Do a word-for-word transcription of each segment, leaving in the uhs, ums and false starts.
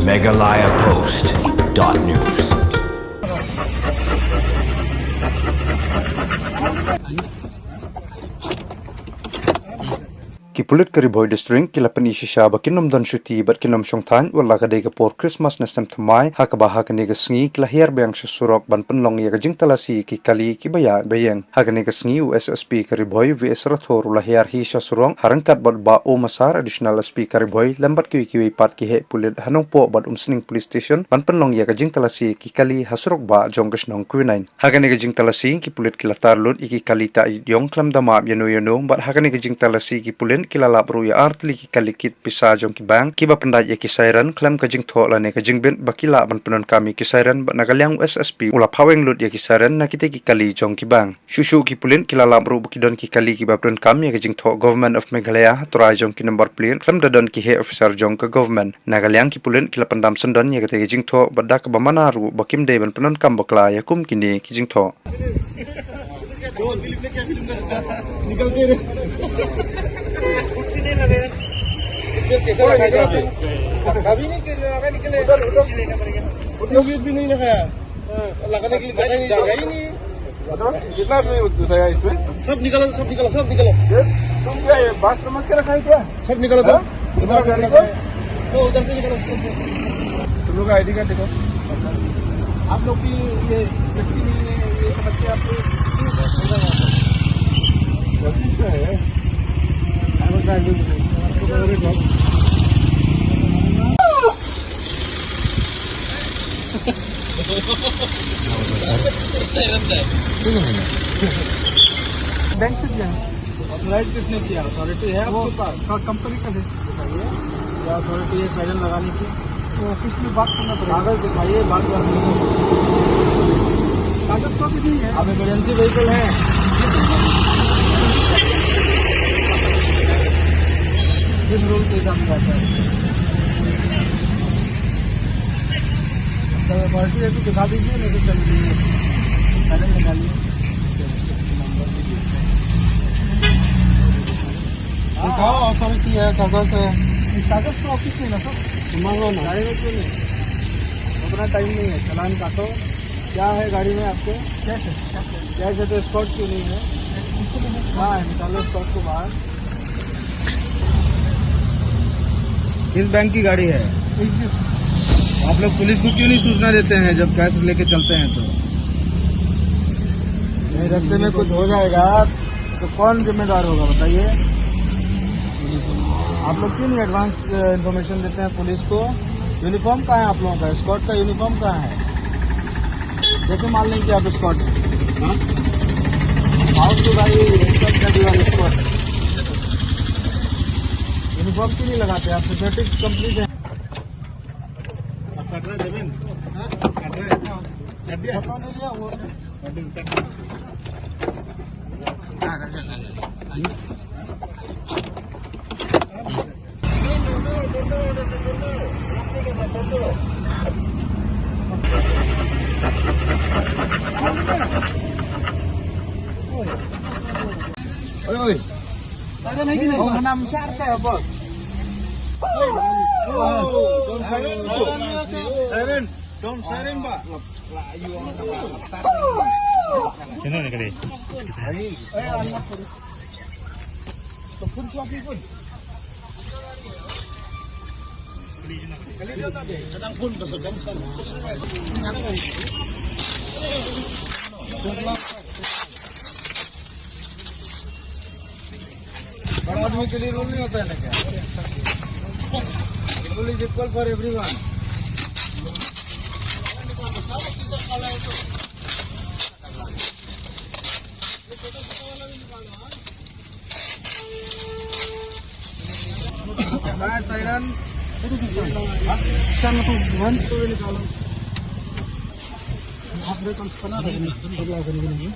Meghalaya Post dot news. Ki pulit ka Ri Bhoi District ki la pyni shisha ba kin ym don shuti bad kin ym shong thaiñ wat la ka dei ka por Christmas ne snem thymmai, ha kaba ha kane ka sngi ki la hiar biang sha surok ban pynlong ïa ka jingtalasi ki kali kiba ïaid ba ïeng. Ha kane ka sngi u S S P ka Ri Bhoi V S Rathore u la hiar hi sha surok ha ryngkat bad Bah O Massar, Additional S P ka Ri Bhoi, lem bad kiwei kiwei pat ki heh pulit ha Nongpoh bad Umsning Police Station ban pynlong ïa ka jingtalasi ki kali ha surok bah jong ka shnong Quinine. Ha kane ka jingtalasi ki pulit ki la tar lut ïa ki kali ta ïong khlem da map ïano ïano, bad ha kane ka jingtalasi ki pulit ki la lap ruh ïa ar tylli ki kali kit pisa jong ki bank kiba pyndait ïa ki siren khlem ka jingthoh lane ka jingbit ba ki lah ban pyndonkam ïa ki siren, bad na ka liang u S S P u la phah weng lut ïa ki siren na kita ki kali jong ki bank. Shuh shuh ki pulit ki la lap ruh ba ki don ki kali kiba pyndonkam ïa ka jingthoh Government of Meghalaya ha trai jong ki number plate khlem da don ki heh officer jong ka government. Na ka liang ki pulit ki la pyndam syndon ïa kata ka jingthoh bad da kaba mana ruh ba kim dei ban pyndonkam bakla ïa kum kine ki jingthoh. निकलते रहे। छुट्टी नहीं लगे। फिर कैसे लगाएगा? अभी नहीं लगा, निकले। उधर, उधर। उधर भी नहीं लगाया। लगाने के लिए जगह ही नहीं। जगह ही नहीं। बताओ, कितना आदमी उठाया इसमें? सब निकालो, सब निकालो, सब निकालो। ये, तुम क्या ये बात समझ के रखा है क्या? सब निकालो तो। हाँ? उधर से निकालो। वो उधर से निकालो। तुम लोग का आईडी कार्ड दिखाओ। आप लोग की ये सेफ्टी नहीं है, ये समझ के आप लोग क्यों इधर आ गए? गलती से है। बैंक से दिया है। ऑथराइज किसने किया? अथॉरिटी है वो आपके पास? क-, कंपनी का है। बताइए, क्या अथॉरिटी है साइरन लगाने की? तो ऑफिस में बात करना पड़ेगा। कागज दिखाइए, बात करनी है। कागज तो अभी नहीं है। आप इमरजेंसी व्हीकल हैं? किस रूल के हिसाब से आता है? अगर अथॉरिटी है तो दिखा दीजिए, नहीं तो चल दीजिए। साइरन निकालिए। दिखाओ, अथॉरिटी है, कागज है। ये कागज तो ऑफिस में ना सर। तो मांगो ना। गाड़ी में क्यों नहीं? उतना टाइम नहीं है, चालान काटो। क्या है गाड़ी में आपके? कैश है, कैश है। कैश है तो एस्कॉर्ट क्यों नहीं है? पीछे में है। कहाँ है? निकालो एस्कॉर्ट को बाहर। किस बैंक की गाड़ी है? H D F C. आप लोग पुलिस को क्यों नहीं सूचना देते हैं जब कैश लेके चलते हैं तो? नहीं, रास्ते में कुछ हो जाएगा तो कौन जिम्मेदार होगा, बताइए? आप लोग क्यों नहीं एडवांस, अ, इन्फॉर्मेशन देते हैं पुलिस को? यूनिफॉर्म कहाँ है आप लोगों का? एस्कॉर्ट का यूनिफॉर्म कहाँ है? जैसे मान लें कि आप एस्कॉर्ट हैं, हाँ? How should I accept that you are escort? Uniform क्यों नहीं लगाते आप? सिक्योरिटी कंपनी से। आप काट रहे हैं जमीन? हाँ? काट रहे हैं? काट दिया? पता नहीं लिया वो। काट दिया, काट दिया। Oi, oi. Ada lagi nih, menam syar teh, bos. Siren, don't siren, Pak. Sino na kali? बड़ा आदमी के लिए रूल नहीं होता है ना क्या? Rule is equal for everyone. Fire siren. Siren tu, one, two निकालो। आप रे कौन सा बना रहे हैं? अगला करेंगे।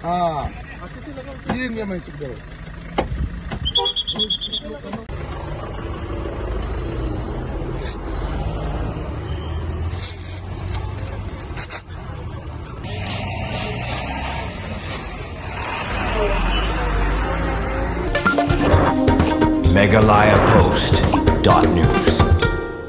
हाँ, ये इंडिया में सुविधा है। Meghalaya Post dot news.